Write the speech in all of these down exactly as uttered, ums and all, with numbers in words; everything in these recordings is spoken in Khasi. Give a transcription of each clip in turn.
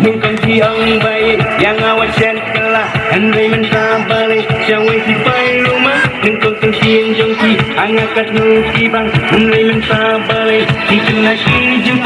Kong ki ong bai ïa nga wat shen kylla, hynrei mynta balei sha wei ki pai luma. Nyngkong ki shin jong ki, nga kat nong ki bang, hynrei mynta balei ki kylla ki jong.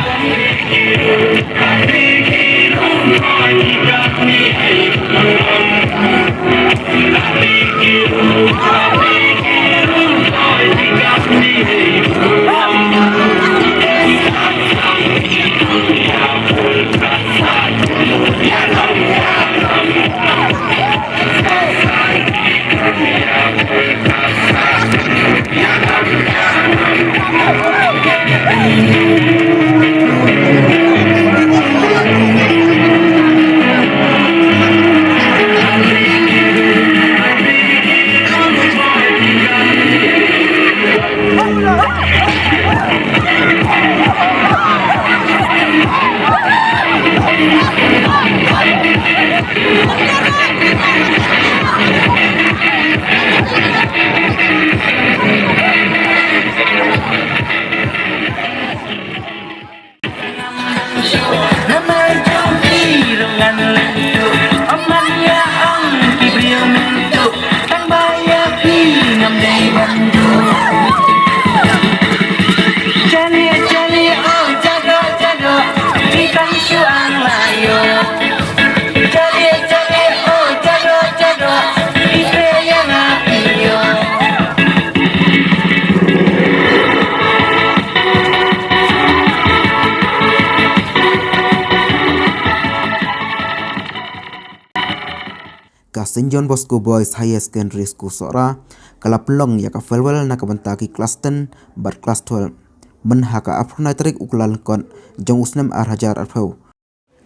Ka Saint John Bosco Boys Higher Secondary School Sohra ka la pynlong ïa ka farewell na ka bynta ki klas ten bad klas twelve, myn ha ka arphew nai tarik u Kyllalyngkot jong u snem ar hajar arphew.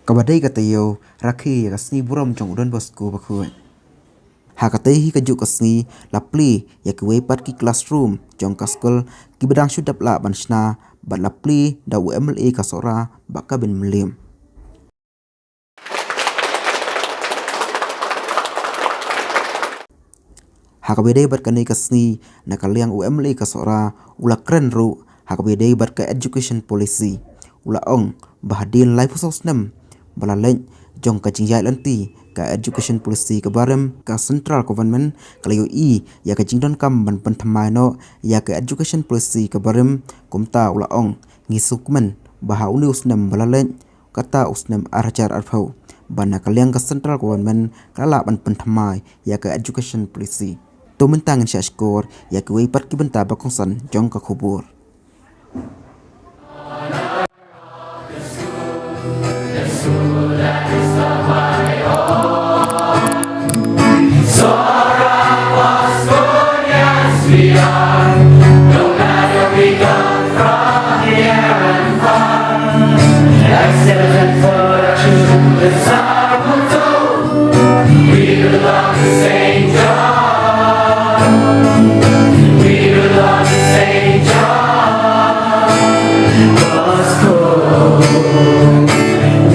Kaba dei ka taïew rakhe ïa ka sngi burom jong u Don Bosco Bakhuid. Ha katei hi kajuh ka sngi la plie ïa kiwei pat ki classroom jong ka skul kiba dang shu dep lah ban shna bad la plie da u M L A ka Sohra Bah Kabin Mylliem. Ha kaba ïadei bad kane ka sngi, na ka liang u M L A ka Sohra u la kren ruh ha kaba ïadei bad ka education policy. U la ong ba hadien laiphew saw snem ba la leit jong ka jingïaid lynti ka education policy kaba rim, ka central government ka la ïohi ïa ka jingdonkam ban pynthymmai noh ïa ka education policy kaba rim. Kumta u la ong, ngi sngewkmen ba ha une u snem ba la leit, kata u snem ar hajar arphew, ba na ka liang ka central government ka la lah ban pynthymmai ïa ka education policy. To mynta ngin shah shkor ïa kiwei pat ki bynta ba kongsan jong ka khubor.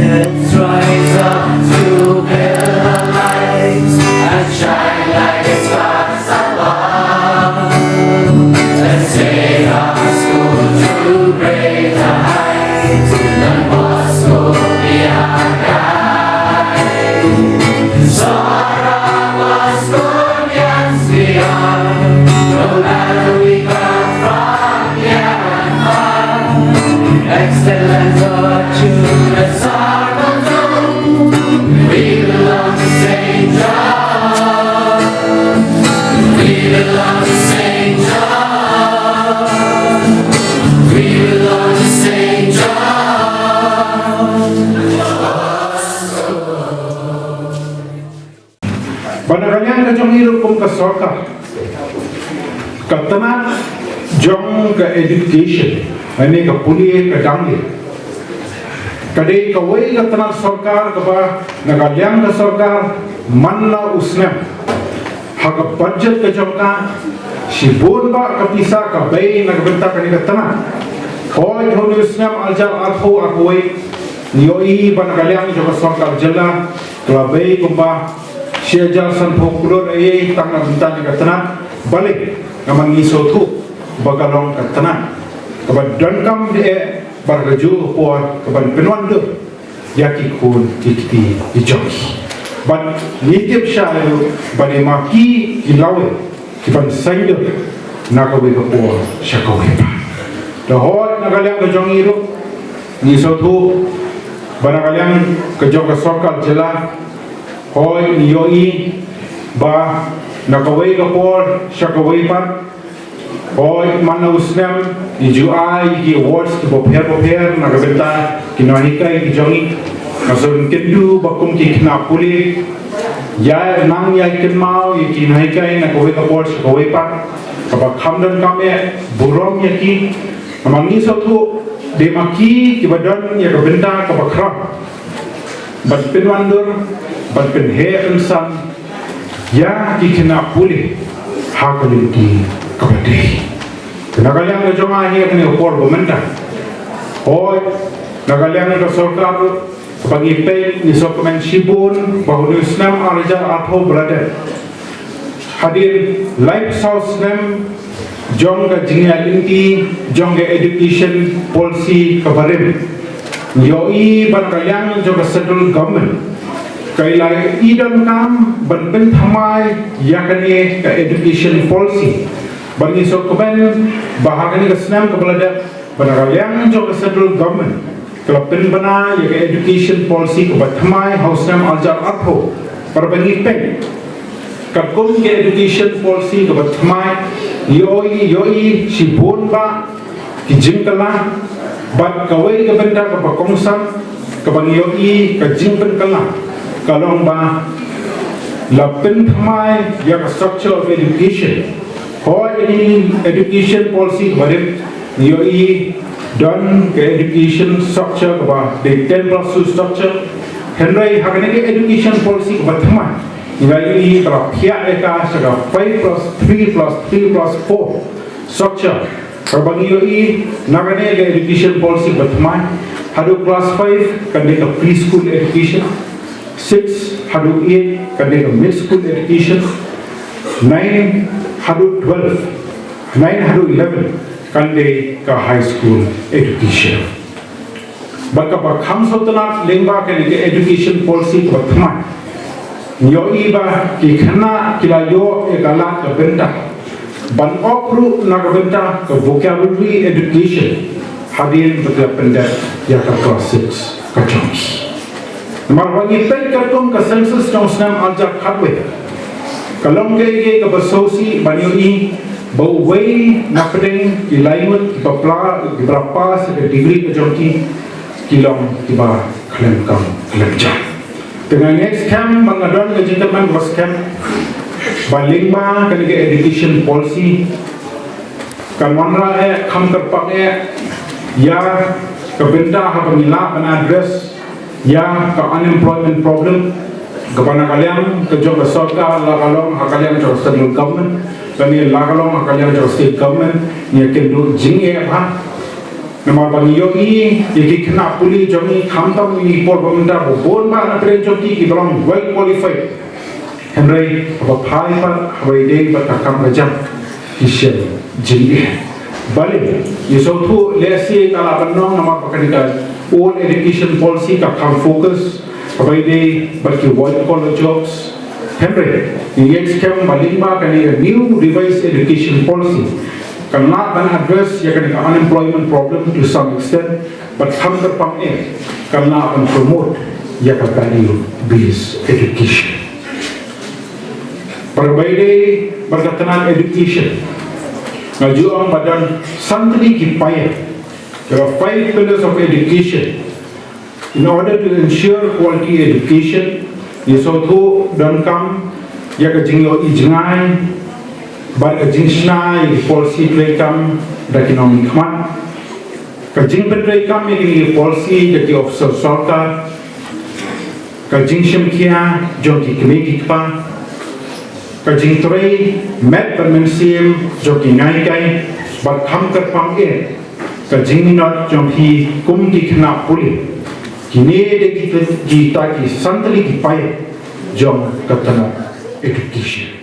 Let's rise up to build a light and shine like a star. Let's take our school to greater heights. Don Bosco be our guide. Sohra Bosconians we are, no matter we come from near and far. Excellent virtue is our motto. We belong to Saint John. We belong to Saint John. We belong to Saint John. Ba na ka liang ka jong ngi ruh kum ka sorkar, ka tnat jong ka education, lane ka pule ka dang lieh, ka dei kawei ka tnat sorkar kaba na ka liang ka sorkar man la u snem, ha ka budget ka jong ka, shibun bah ka pisa ka bei na ka bynta kane ka tnat. Hooid, ha une u snem ar hajar arphew arphew wei, ngi ïohi ba na ka liang jong ka sorkar jylla ka la bei kumba shi hajar sanphew klur eiei tang na bynta kane ka tnat. Balei? Namar ngi sngewthuh ba ka long ka tnat kaba donkam eh bad kajuh ka por kaban pynwandur ïa ki khun ki kti ki jong ki. Bad ngi tip shai ruh ba dei ma ki ki lawei ki ban saiñdur na kawei ka por sha kawei pat. Te hooid na ka liang ka jong ngi ruh ngi sngewthuh ba na ka liang ka jong ka sorkar jylla, hooid ngi ïohi ba na kawei ka por sha kawei pat, hooid man la u snem ngi ju ai ki awards kiba pher ba pher na ka bynta ki nonghikai ki jong ngi. Nga sngewkynmaw ba kum ki khynnah pule ïa nang ïa kynmaw ïa ki nonghikai na kawei ka por sha kawei pat, kaba kham donkam eh burom ïa ki. Namar ngi sngewthuh dei ma ki kiba don ïa ka bynta kaba khraw ban pynwandur, ban pynheh pynsan ïa ki khynnah pule ha ka lynti kaba dei. Te na ka liang ka jong nga ha kane ka por ba mynta, hooid na ka liang ka sorkar ba ngi peit ngi sngewkmen shibun ba une u snem ar hajar arphew ba la dep, hadien laiphew saw snem jong ka jingïaid lynti jong ka education policy kaba rim, ngi ïohi ba na ka liang jong ka central government ka la i donkam ban pynthymmai ïa kane ka education policy. Bad ngi sngewkmen ba ha kane ka snem kaba la dep ba na ka liang jong ka central government ka la pynbna ïa ka education policy kaba thymmai ha u snem ar hajar arphew. Bad ba ngi peit katkum ka education policy kaba thymmai, ngi ïohi, ïohi shibun bah ki jingkylla. Bad kawei ka bynta kaba kongsan kaba ngi ïohi ka jingpynkylla ka long ba la pynthymmai ïa ka structure of education. Hooid, ïa kane ka education policy kaba rim ngi ïohi don ka education structure kaba dei ten plus two structure. Hynrei ha kane ka education policy kaba thymmai ngi la ïohi ba la phiah ïa ka sha ka five plus three plus three plus four structure. Kaba ngi ïohi na kane ka education policy kaba thymmai, haduh class five kan dei ka preschool education, six haduh eight kan dei ka mid school education, nine haduh twelve, nine haduh eleven kan dei ka high school education. Bad kaba kham sngewtynnat lyngba kane ka education policy kaba thymmai, ngi ïohi ba ki khynnah ki la ïoh ïa ka lad ka bynta ban ong ruh na ka bynta ka vocabulary education hadien ba ki la pyndep ïa ka class six ka jong ki. Namar ba ngi peit katkum ka census jong u snem ar hajar khatwei, ka long kaei kaei kaba sngewsih ban ïohi ba uwei na pdeng ki lai ngut kiba pla, kiba la pass ïa ka degree ka jong ki, ki long kiba khlem kam khlem jam. Te nga ngeit skhem ba nga don ka jingkyrmen kaba skhem ba lyngba kane ka education policy kan wanrah eh, kham kyrpang eh ïa ka bynta haba ngi lah ban address ïa ka unemployment problem, kaba na ka liang ka jong ka sorkar la ka long ha ka liang jong ka central government, lane la ka long ha ka liang jong ka state government, ngi ïakynduh jingeh bha. Namar ba ngi ïohi ïa ki khynnah pule jong ngi khamtam ha kine ki por ba mynta ba bun bah na pdeng jong ki kiba long well qualified. Hynrei haba phai pat haba ïadei bad ka kam ka jam ki shem jingeh. Balei? Ngi sngewthuh lehse ka lah ban long namar ba kane ka old education policy ka kham focus haba ïadei bad ki white collar jobs. Hynrei ngi ngeit skhem ba lyngba kane ka new revised education policy kan lah ban address ïa kane ka unemployment problem to some extent, bad kham kyrpang eh kan lah ban promote ïa ka value based education. Bad haba ïadei bad ka tnat education, nga ju ong ba don san tylli ki paia, there are five pillars of education. In order to ensure quality education, ngi sngewthuh donkam ïa ka jingïohi jngai bad ka jingshna ïa ki policy treikam da ki nongmihkhmat, ka jingpyntreikam ïa kine ki policy da ki officer sorkar, ka jingshim khia jong ki kmie ki kpa, ka jingtrei met bad mynsiem jong ki nonghikai, bad kham kyrpang eh ka jingminot jong ki kum ki khynnah pule. Kine dei kita ki san tylli ki paia jong ka tnat education.